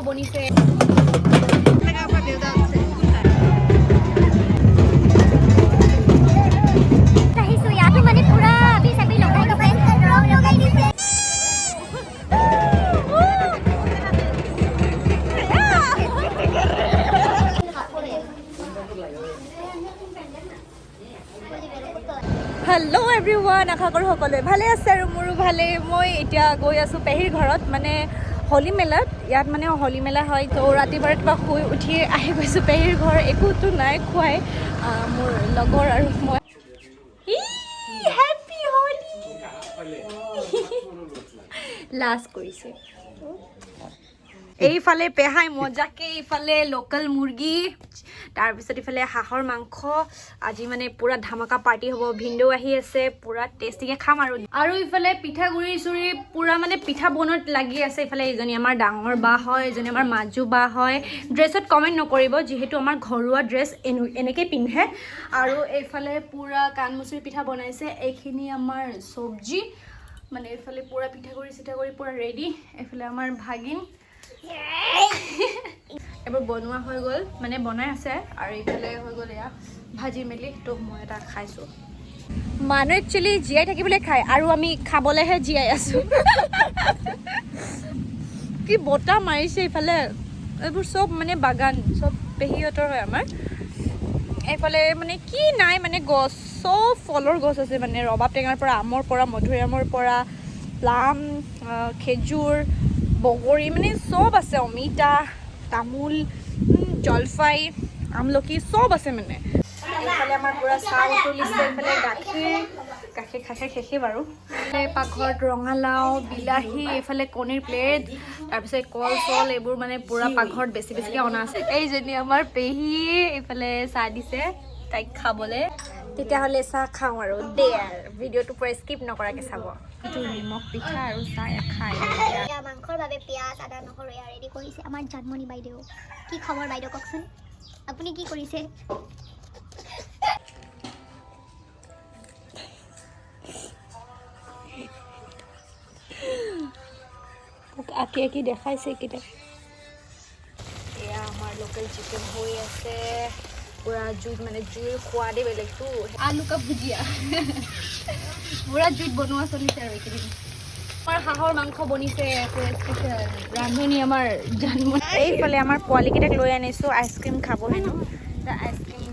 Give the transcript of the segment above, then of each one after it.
বনিছে। আহিছো, ইয়াতো মানে পুৰা আবিৰ চাবিৰ লগাই দিছে, ৰং লগাই দিছে। হেল্ল' এভৰিৱান, আশা কৰোঁ সকলোৱে ভালে আছে আৰু মোৰো ভালেই। মই এতিয়া গৈ আছোঁ পেহীৰ ঘৰত, মানে হোলী মেলাত। ইয়াত মানে হোলী মেলা হয়। তো ৰাতিপুৱা ৰাতিপুৱা শুই উঠি আহি গৈছোঁ পেহীৰ ঘৰ। একোতো নাই খুৱাই, মোৰ লগৰ আৰু মই। হেপী হোলী! লাজ কৰিছে। এইফালে পেহাই মজাকে, এইফালে লোকেল মুৰ্গী, তাৰপিছত ইফালে হাঁহৰ মাংস। আজি মানে পূৰা ধামাকা পাৰ্টি হ'ব। ভিনদেউ আহি আছে, পূৰা টেষ্টিকে খাম। আৰু আৰু ইফালে পিঠাগুড়ি চুৰি পূৰা মানে পিঠা বনোৱাত লাগি আছে। ইফালে এজনী আমাৰ ডাঙৰ বা হয়, এজনী আমাৰ মাজু বা হয়। ড্ৰেছত কমেণ্ট নকৰিব, যিহেতু আমাৰ ঘৰুৱা ড্ৰেছ এনেকৈ পিন্ধে। আৰু এইফালে পূৰা কাণমুচিৰ পিঠা বনাইছে। এইখিনি আমাৰ চব্জি, মানে এইফালে পূৰা পিঠাগুড়ি চিঠাগুড়ি পূৰা ৰেডি। এইফালে আমাৰ ভাগিন, এইবোৰ বনোৱা হৈ গ'ল, মানে বনাই আছে। আৰু এইফালে হৈ গ'ল এয়া ভাজি মেলি। তো মই এটা খাইছোঁ। মানুহ একচুৱেলি জীয়াই থাকিবলৈ খায় আৰু আমি খাবলৈহে জীয়াই আছোঁ। কি বতাহ মাৰিছে! এইফালে এইবোৰ চব মানে বাগান, চব পেহীহঁতৰ হয় আমাৰ। এইফালে মানে কি নাই, মানে গছ চব ফলৰ গছ আছে, মানে ৰবাব টেঙাৰ পৰা, আমৰ পৰা, মধুৰিআমৰ পৰা, প্লাম, খেজুৰ, বগৰী, মানে চব আছে। অমিতা, তামোল, জলফাই, আমলখি চব আছে। মানে এইফালে আমাৰ পূৰা চাহ উতলিছে, এইফালে গাখীৰ। গাখীৰ খাই খাই শেষেই বাৰু। এইফালে পাকঘৰত ৰঙালাও, বিলাহী, এইফালে কণীৰ প্লেট, তাৰপিছত কল চল এইবোৰ মানে পূৰা পাকঘৰত বেছি বেছিকৈ অনা আছে। এইজনী আমাৰ পেহী, এইফালে চাহ দিছে তাইক খাবলৈ। তেতিয়াহ'লে চাহ খাওঁ আৰু দে আৰু ভিডিঅ'টো পূৰা স্কিপ নকৰাকৈ চাব। এইটো নিমখ পিঠা আৰু চাহ খাই এতিয়া। এয়া মাংসৰ বাবে পিঁয়াজ, আদা, নহৰু এয়া ৰেডি কৰিছে আমাৰ জানমণি বাইদেউ। কি খবৰ বাইদেউ, কওকচোন, আপুনি কি কৰিছে? মোক আঁকি আঁকি দেখাইছে এইকেইটা। এয়া আমাৰ লোকেল চিকেন হৈ আছে পূৰা জুইত, মানে জুইৰ সোৱাদেই বেলেগটো। আলু কা ভুজিয়া পূৰা জুইত বনোৱা চলিছে। আৰু এইকেইদিন আমাৰ হাঁহৰ মাংস বনিছে, পূৰা স্পেচিয়েল ৰান্ধনি আমাৰ জানমণি। এইফালে আমাৰ পোৱালীকেইটাক লৈ আনিছোঁ, আইচক্ৰীম খাব হেনো। আইচক্ৰীম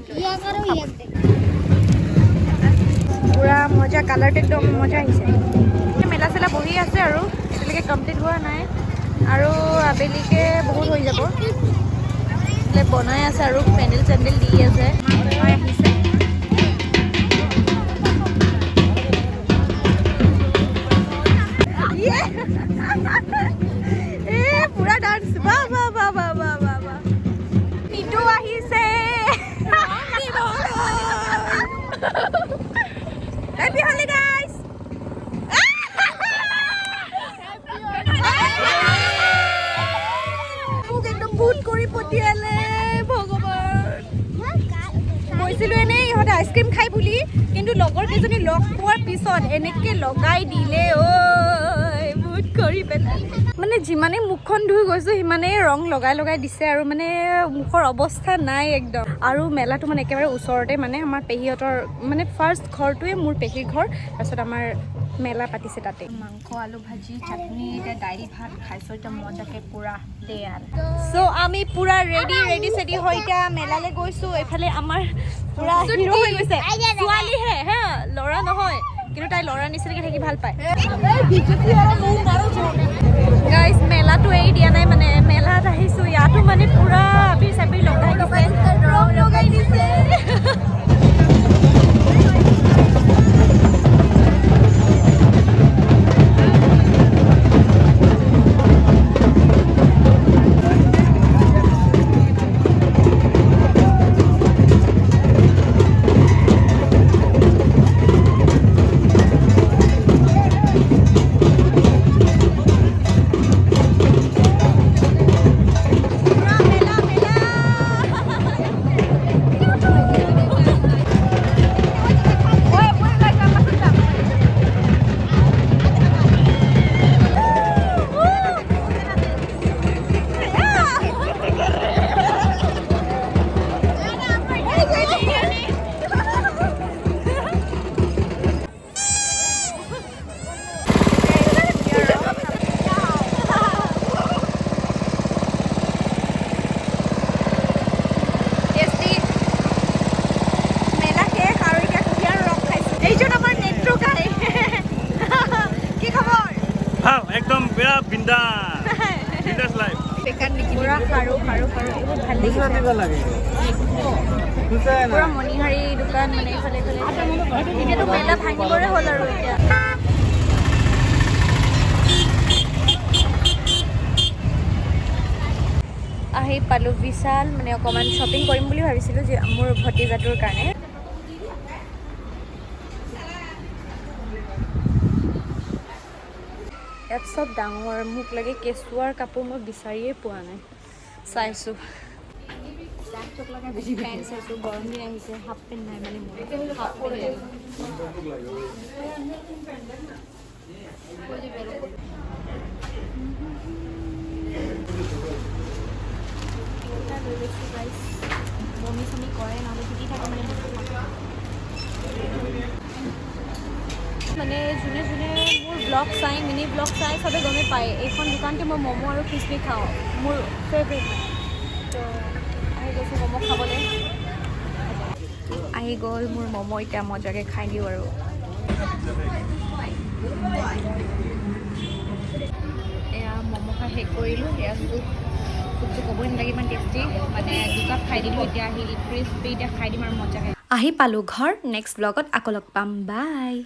পূৰা মজা, কালাৰটো একদম মজা আহিছে। মেলা চেলা বহি আছে আৰু এতিয়ালৈকে কমপ্লিট হোৱা নাই আৰু আবেলিকে বহুত হৈ যাব। এইফালে বনাই আছে আৰু পেণ্ডেল চেণ্ডেল দি আছে। আমাৰ আহিছে। এ পুৰা ডান্স! বাহ বাহ বাহ বাহ বাহ বাহ বাহ! নিতু আহিছে। Happy Holi guys! মোক একদম ভুল কৰি পঠিয়ালে ভগৱান। গৈছিলো এনেই ইহঁতে আইচক্ৰীম খাই বুলি, কিন্তু লগৰ কেইজনী লগ পোৱাৰ পিছত এনেকে লগাই দিলে ঐ, ভূত কৰি পেলালে। মানে যিমানেই মুখখন ধুই গৈছোঁ, সিমানেই ৰং লগাই লগাই দিছে আৰু মানে মুখৰ অৱস্থা নাই একদম। আৰু মেলাটো মানে একেবাৰে ওচৰতে, মানে আমাৰ পেহীহঁতৰ মানে ফাৰ্ষ্ট ঘৰটোৱে মোৰ পেহীৰ ঘৰ, তাৰপিছত আমাৰ মেলা পাতিছে তাতে। মাংস, আলু ভাজি, চাটনি, এতিয়া দাইল ভাত খাইছোঁ এতিয়া মজাকে পূৰা দে। আৰু চ' আমি পূৰা ৰেডি ৰেডি চেডি হৈ এতিয়া মেলালৈ গৈছোঁ। এইফালে আমাৰ পূৰা হিৰ' হৈ গৈছে। ছোৱালীহে হা, ল'ৰা নহয়, কিন্তু তাই ল'ৰা নিচিনাকৈ থাকি ভাল পায়। গাইজ, মেলাটো এৰি দিয়া নাই, মানে মেলাত আহিছোঁ। ইয়াতো মানে পূৰা আবিৰ চাবিৰ লগাই দিছে, ৰং লগাই দিছে। পুৰা মেলা মেলা। বিন্দাস, বিন্দাস লাইফ। পুৰা খাৰু খাৰু খাৰু, এইবোৰ ভাল লাগিছে। পুৰা মণিহাৰী দোকান মানে এইফালে এইফালে। এতিয়াতো মেলা ভাঙিবৰে হ'ল আৰু এতিয়া। আহি পালোঁ বিশাল, মানে অকণমান শ্বপিং কৰিম বুলি ভাবিছিলোঁ যে মোৰ ভতিজাটোৰ কাৰণে। ইয়াত চব ডাঙৰ, মোক লাগে কেঁচুৱাৰ কাপোৰ মই বিচাৰিয়ে পোৱা নাই, চাইছোঁ। পেণ্ট চাইছোঁ, গৰম দিন আহিছে, হাফ পেণ্ট নাই মানে মোৰ। হাফ পেণ্ট লাগে। এটা লৈ লৈছোঁ গাইছ, বমি চমি কৰে নহ'লে তিতি থাকে মানে মানে যোনে যোনে মোৰ ব্লগ চাই, মিনি ব্লগ চাই, চবে গমেই পায় এইখন দোকানতে মই ম'ম' আৰু ক্ৰিস্পি খাওঁ, মোৰ ফেভৰেট। তো আহি গৈছোঁ ম'ম' খাবলৈ। আহি গ'ল মোৰ ম'ম', এতিয়া মজাকৈ খাই দিওঁ আৰু। এয়া ম'ম' খাই শেষ কৰিলোঁ। এয়া চুপ, চুপটো ক'বই নালাগে ইমান টেষ্টি, মানে দুকাপ খাই দিলোঁ। এতিয়া আহিল ক্ৰিস্পি, এতিয়া খাই দিম আৰু মজাকৈ। আহি পালোঁ ঘৰ। নেক্সট ব্লগত আকৌ লগ পাম, বাই।